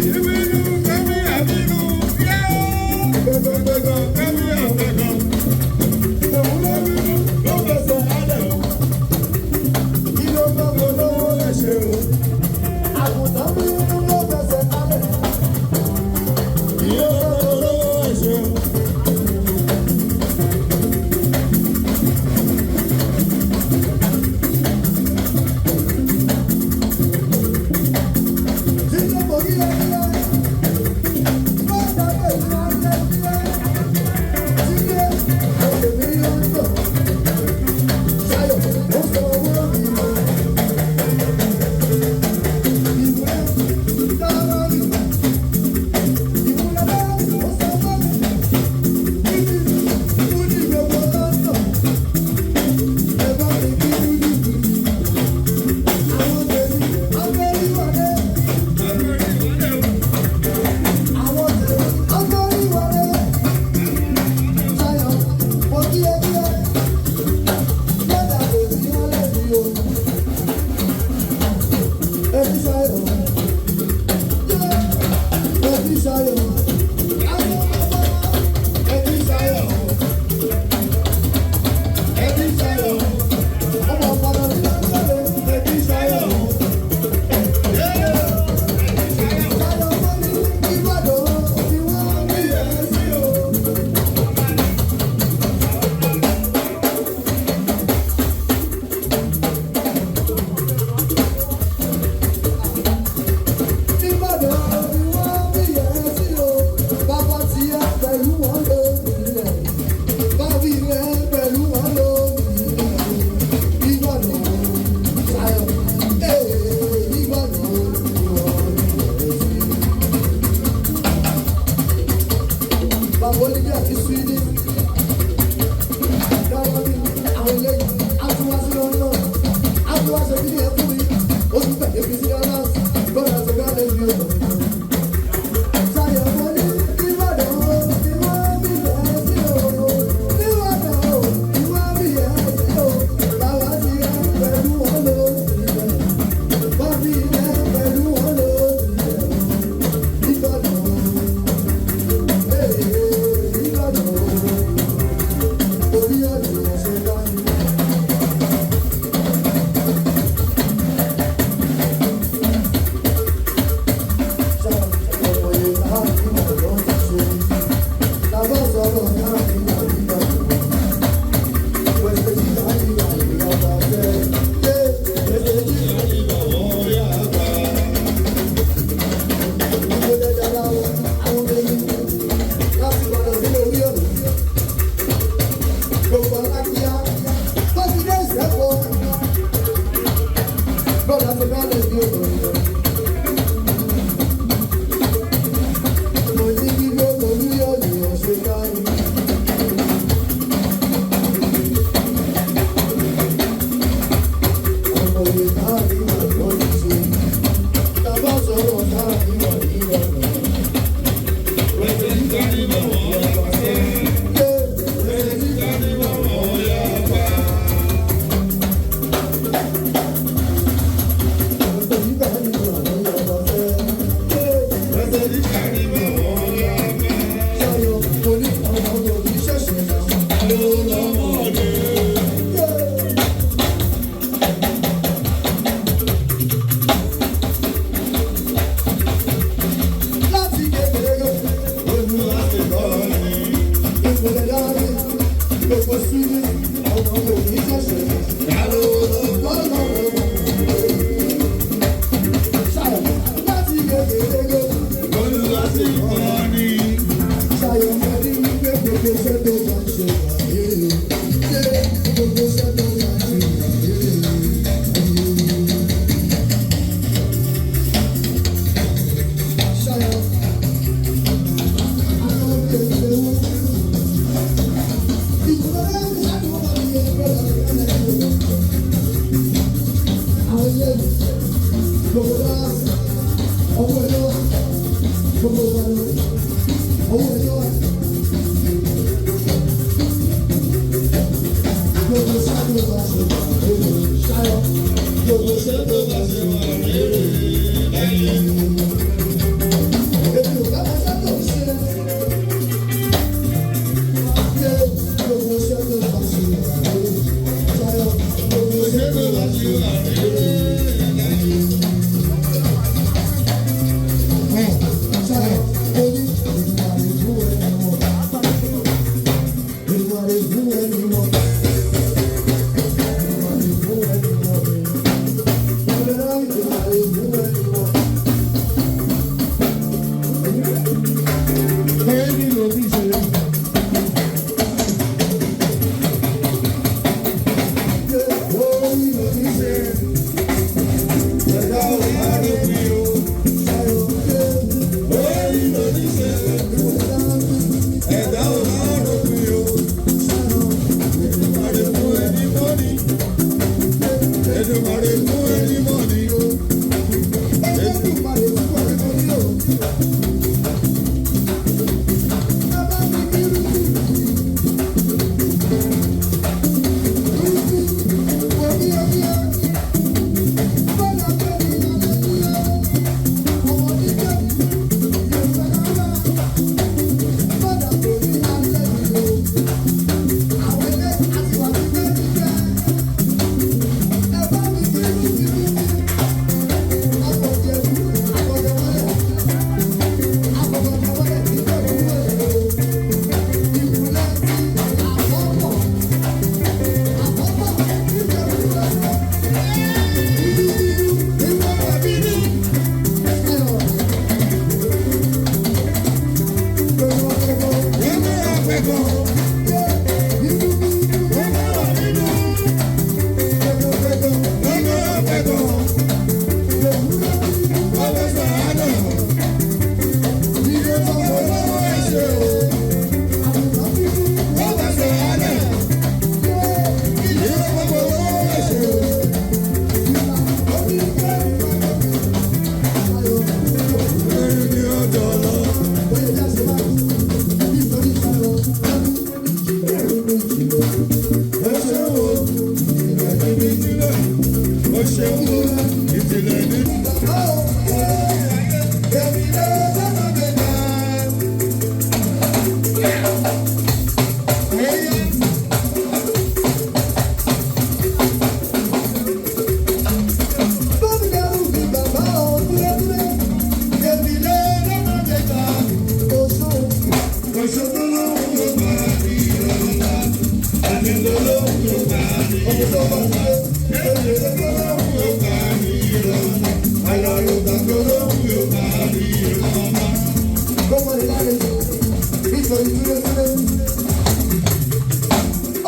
Ìbínú kẹ́mi àbínú yẹ́ o. Gbẹ̀gbẹ̀gbẹ̀ kẹ́mi àgbẹ̀gàn. Òun ló bínú ló fẹsẹ̀ hálẹ̀ o. Kí ló bá mo lówó ẹ̀ ṣe o? Àgùntàn bínú ló fẹsẹ̀ kalẹ̀. Kí ló bá mo lówó ẹ̀ ṣe o? Jíjẹ́ mo rí ẹ rí ẹ. Lọ́jà bèbí alẹ́ rí ẹ. Jíjẹ́ òkè mi ló ń tọ̀. Ṣayọ̀ ó sọ owó mi lọ. Ìwé dára rí. Ìwúlẹ̀ bẹ́ẹ̀ ó sọ fún mi. Bíbí kú ní gbogbo lọ́tọ̀. Ẹ bá mi kí dúdú dúdú. Àwọn tèmi abẹ́rí wọlé. Àwọn tèmi abẹ́rí wọlé. Ṣayọ̀ mo kí ẹ kí ẹ. Lọ́dà tèmi wọlé mi o. Ẹbí ṣayọ̀. Ẹbí ṣayọ̀. Àwọn bàbá Ẹbí ṣayọ̀. Ẹbí ṣayọ̀. ọmọ ọ̀pọ̀lọpọ̀ ní lọ́dọ̀. Ẹbí ṣayọ̀. Ṣayọ̀ mo ní Ìbàdàn tí wọ́n bí ẹ sí o. Ìbàdàn ni wọ́n bí ẹ sí o. Bàbá ti yá pẹ̀lú wọn ló nílẹ̀. Bàbí rẹ̀ pẹ̀lú wọn ló nílẹ̀. Ìbàdàn Ṣayọ̀ ee Ìbàdàn ni wọ́n bí ẹ sí. Bàbá Olivia ti Sweden. Dáwọ́ ní àwọn eléyìí, á tún wá sí London, á tún wá ṣe kí ni ẹ fún mi, ó tún tẹ̀lé fi sí Dallas, gbọ́dọ̀ ṣe bá lè fi ọ̀dọ̀. Ṣayọ̀ mo ní Ìbàdàn o, ni wọ́n bí ẹ sí o. Ìbàdàn o, ni wọ́n bí ẹ sí o. Bàbá ti yẹ pẹ̀lú wọn lò sílẹ̀. Bàbí yẹ pẹ̀lú wọn lò sílẹ̀. Ìbàdàn o, ee Ìbàdàn o, orí ọ̀dùn ṣe bá mi. Brother, so God is good. Mo ní kí gbogbo olúyọ̀lù ọ̀ṣẹ́ kárí. Ọmọ yìí káàrí wà lọ́dún ṣe. Tàbá sọ̀rọ̀ káàrí wà ní ọ̀nà. Ṣayọ̀ mo ní ọmọ òbí ṣẹ̀ṣẹ̀ náà. Láti kékeré Olúwa ti kọ́ ni. ìpìlẹ̀ dárí gbogbo sílé ọmọ òbí ṣẹ̀ṣẹ̀ náà. Ṣayọ̀ láti kékeré Olúwa ti kọ́ ni. Ṣayọ̀ mo ní wípé gbogbo iṣẹ́ tó bá ń ṣe wà lérè o. Ṣé gbogbo iṣẹ́ tó bá ń ṣe wà lérè o? Ṣayọ̀ àwọn òbí ẹ̀ ṣe wọ́n. Ìjọba ẹ̀mí ṣáàtúwọ́ bá mi yẹ bọ́lá rẹ̀ àwọn ilé gbogbo dáa ọwọ́ ẹ̀ lọ́wọ́ gbogbo ìbàdàn ọwọ́ ẹ̀ lọ́wọ́. Gbogbo ṣáàtú bá ṣe wà lérè ṣáyọ. Gbogbo ṣáàtú bá ṣe wà lérè. Èmi ò bá wọn sẹ́tò ṣe. Ṣé gbogbo iṣẹ́ tó bá ṣe wà lórí? Ṣayọ̀ gbogbo iṣẹ́ tó bá ṣe wà lórí. Ṣayọ̀ ó ní Èdùmàrè fún ẹni mọ̀. Èdùmàrè fún ẹni mọ̀. Èdùmàrè fún ẹni mọ̀. Èdùmàrè fún ẹni mọ̀. Ẹni ló ní ṣe. Orí ló ní ṣe. Ẹ̀dá ò bá rògbìn o. Ṣayọ̀ ṣe. Orí ló ní ṣe. Ẹ̀dá ò bá rògbìn o. Èdùmàrè fún ẹni mọ́ni. Èdùmàrè fún ẹni mọ́ni o. Èdùmàrè fún ẹni mọ́ni o. Bàbá mi ní rúbì. Rúbì, omi omi o. Bọ́lá bẹ́ẹ̀ ni ọ̀rẹ́ mi o. Ọmọ níjẹ́ yóò fẹ́ rárá. Bọ́lá kò ní alẹ́ mi o. Àwọn ilé àti wà ní bẹ́ẹ̀ ní jẹ́. Ẹ bá mi kí rúbì rúbì. Ìwọ bàbí ní. Ìwọ àpẹ̀kọ̀. Ìwọ bàbí ní. Ìwọ àpẹ̀kọ̀. Ọbẹ̀ sàánà. Ìwọ olówó ẹ̀ṣẹ̀ o. Ọbẹ̀ sàánà. Ìwọ olówó ẹ̀ṣẹ̀ o. Ẹni ni ó dọ̀lọ́. Ó ṣeun o. Ìtìlẹ̀ níbi ìtìlẹ̀. Ó ṣeun o. Ìtìlẹ̀ níbi.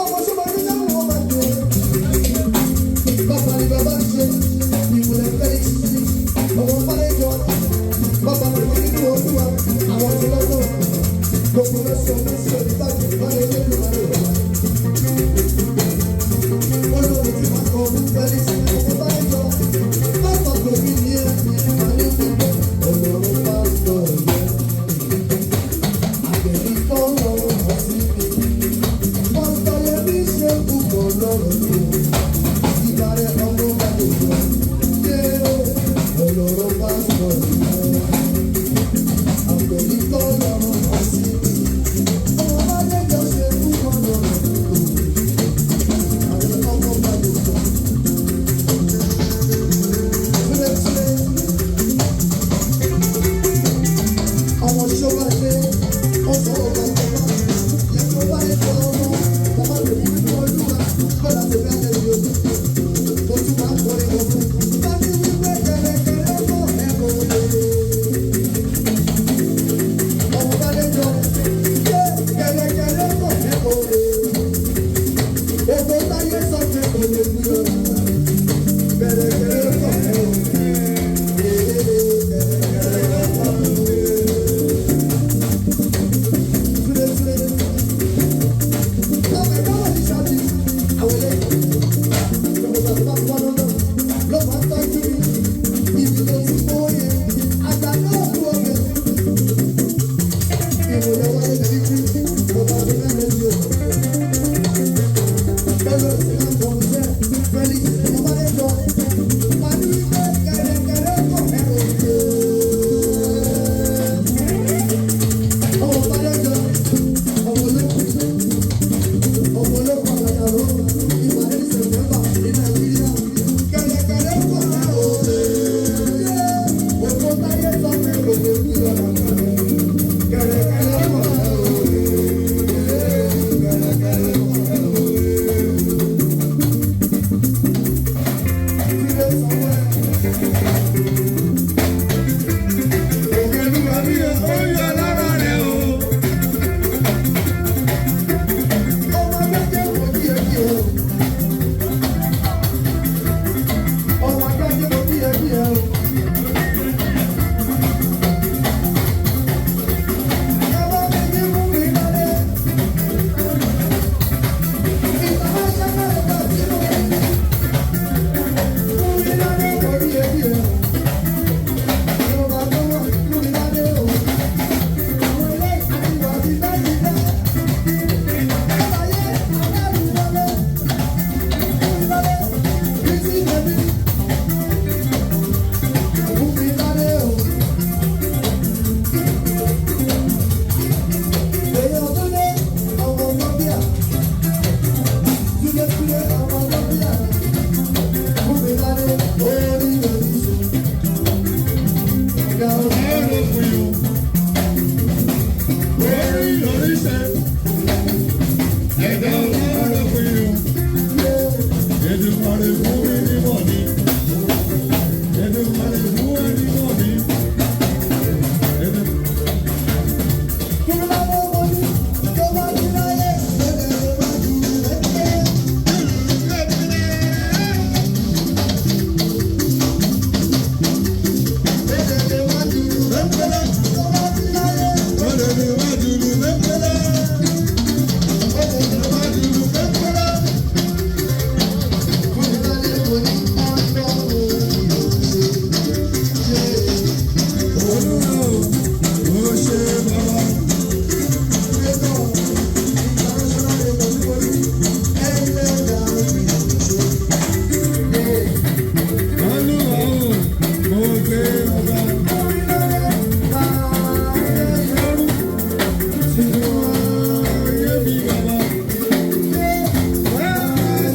Ọmọ ṣọba ní sáwọn ọmọ àgbẹ̀. Bàbá ni bàbá ń ṣe, ìmùlẹ̀ Felix sí, ọmọ Fálẹ́jọ, bàbá mi nínú Olúwa, àwọn ti lọ́gbọ̀n. Gbogbo mẹ́sàn-án mẹ́sàn-án ní báyìí, wọ́n lè lé lùmọ́ lè wà. Olórí ti máa kọ fún Felix, ọmọ Fálẹ́jọ, bàbá tòbí ní ẹ̀ máa ní pípẹ́, Ọlọ́run pásítọ̀ yẹn. Àgbẹ̀bí fọ́lọ́run hàn sí mi. Pásítọ̀ Yẹmí ṣe púpọ̀ lọ́rọ̀ mi. Ìbàrẹ̀ ọmọ bá lè lọ. Ṣé o ọlọ́run pásítọ̀ yẹn? Àgbẹ̀bí fọ́lọ́run hàn sí mi. Ọmọ bá lè jọ ṣe púpọ̀ lọ́rọ̀ mi. Àgbẹ̀ ọmọ bá lè lọ. Túlẹ̀ túlẹ̀. Ọmọ ṣọba ṣe ọsọ ọba ìjọba yẹtọ bá yẹtọ ọmọ bàbá lòdì nínú olúwa kọlá tó bá lẹbi ojú mo tún máa ń kọrin wọn fún bá ní wípé kẹrẹkẹrẹ mọ ẹkọ lè ọmọ bá lẹjọ Ẹ̀dá Ọlọ́run fún yín. Orí oríṣẹ́. Ẹ̀dá ọlọ́run fún yín. Èdùmàrè fún mi ní mọ̀ní. Èdùmàrè fún mi ní mọ̀ní. Ó ṣe bàbá. Olúwa o, mo gbé ọba. Ayé mi bàbá.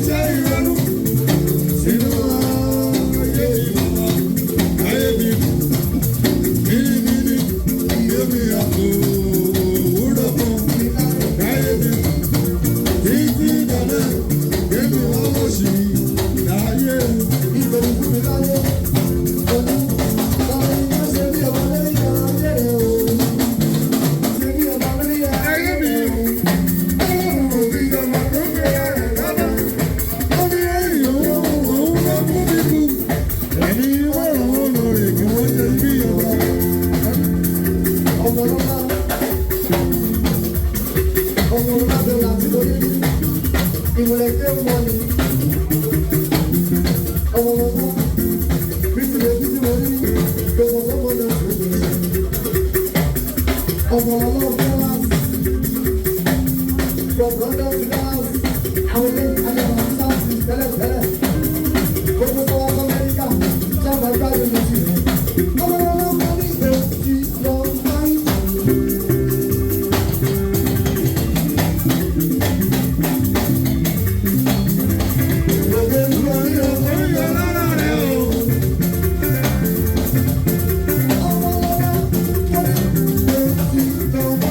Ṣé ìrọ̀rùn sínú ayé mi bàbá? Ayé mi mímímí, ayé mi àpò òwúrọ̀ kan. Ayé mi títí dalẹ́, èmi wọ́n mọ̀ sí láyé. Ayé mi ọlọ́run òbí ìjọba tó ń bẹ̀rẹ̀ rẹ̀ lábẹ́. Ó ní ẹ̀yìn òun òun ló mú mi kú. Ẹni wọ́n ràn wọ́n lórí kí wọ́n ṣe bí ọba. From London to Dallas, àwọn ilé àjọyọ̀ sáàsì tẹ́lẹ̀tẹ́lẹ̀. Gbogbo tó wá sí Amẹ́ríkà, sábà gbádùn ní ti rẹ̀. Ọmọ ọlọ́mọ ní èsì lọ máa ń. Òkè lórí òkè yọ lára rẹ̀ o. Ọmọ ọlọ́mọ ní èsì lọ máa ń.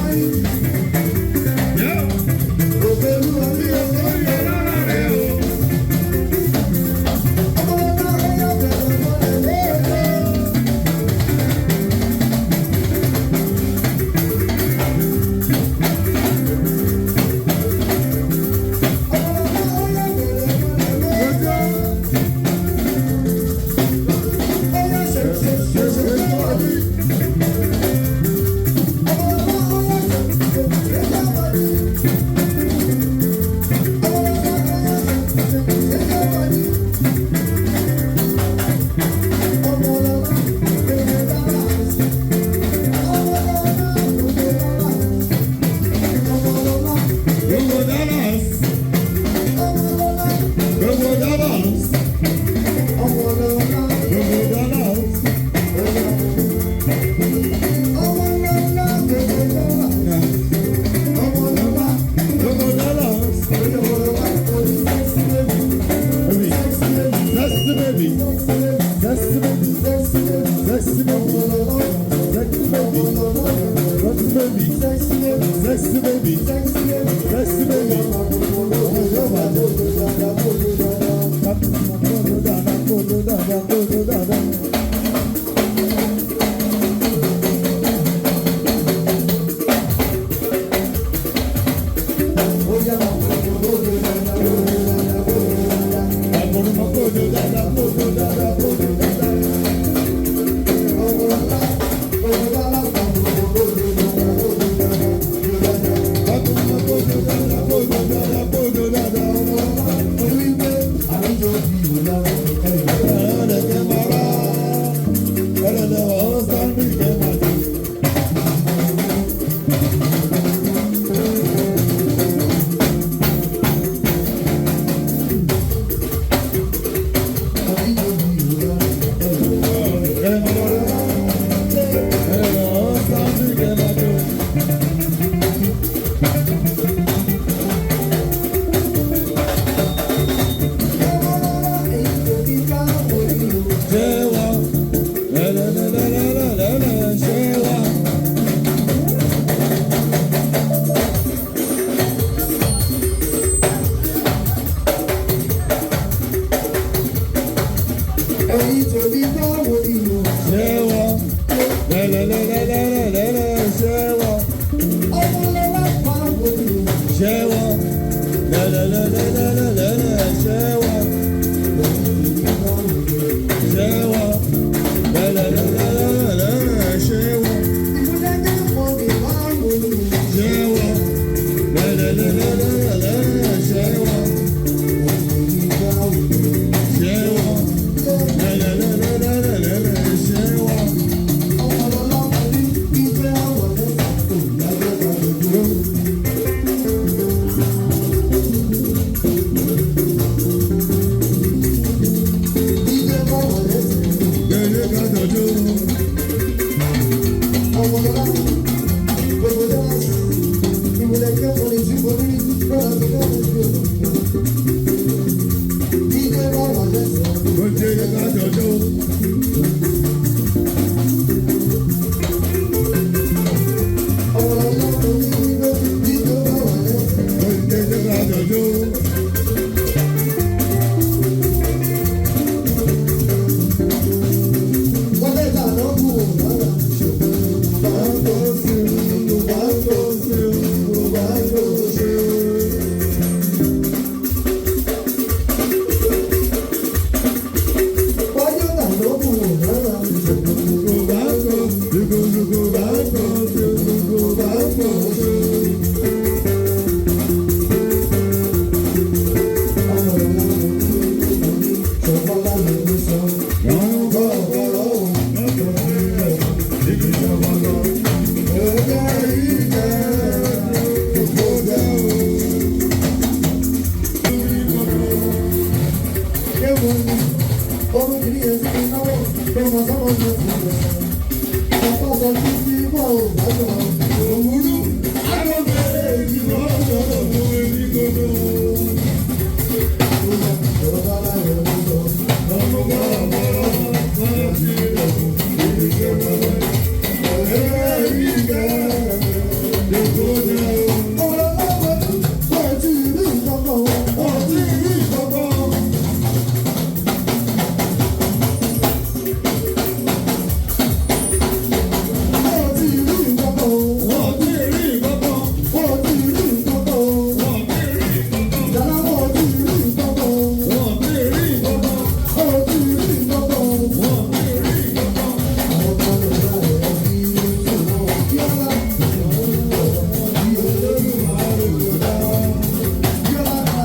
sọ títí wọn ò gbádùn. Òwúrú, agbègbè ìdìbò ọ̀dọ́ èmi gbogbo. Ọ̀rọ̀ bá láyọ̀ ló sọ. Ọ̀rọ̀ láwọn wọ́n ti rí ìkọ̀kọ̀. Wọ́n ti rí ìkọ̀kọ̀. Wọ́n ti rí ìkọ̀kọ̀. Ìjàlá wọ́n ti rí ìkọ̀kọ̀. Wọ́n ti rí ìkọ̀kọ̀. Àwọn kan lè bá ẹ̀ bí ìṣòro kí ọlá. Bí olódùmarè kò dá. Bí ọlá ká.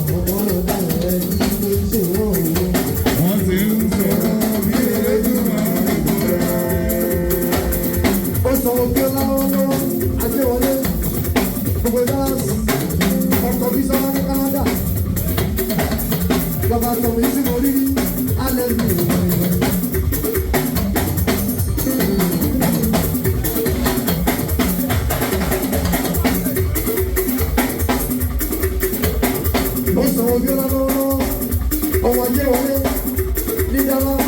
Àwọn kan lè bá ẹ̀ bí ìṣòro. Wọ́n ti ń sọ̀rọ̀ bí Elédùmarè kò dá. Ó sọ òkè lọ́wọ́lọ́wọ́ ajéwọlé gbogbo dallas ọkọ̀ bí sọ́wọ́ ní Canada bàbá tọ̀mí tí mo rí rí alẹ́ mi ò mọ̀ ìwé. Ó sọ òkè lọ́wọ́lọ́wọ́ ọmọ ajéwọlé ní Dallas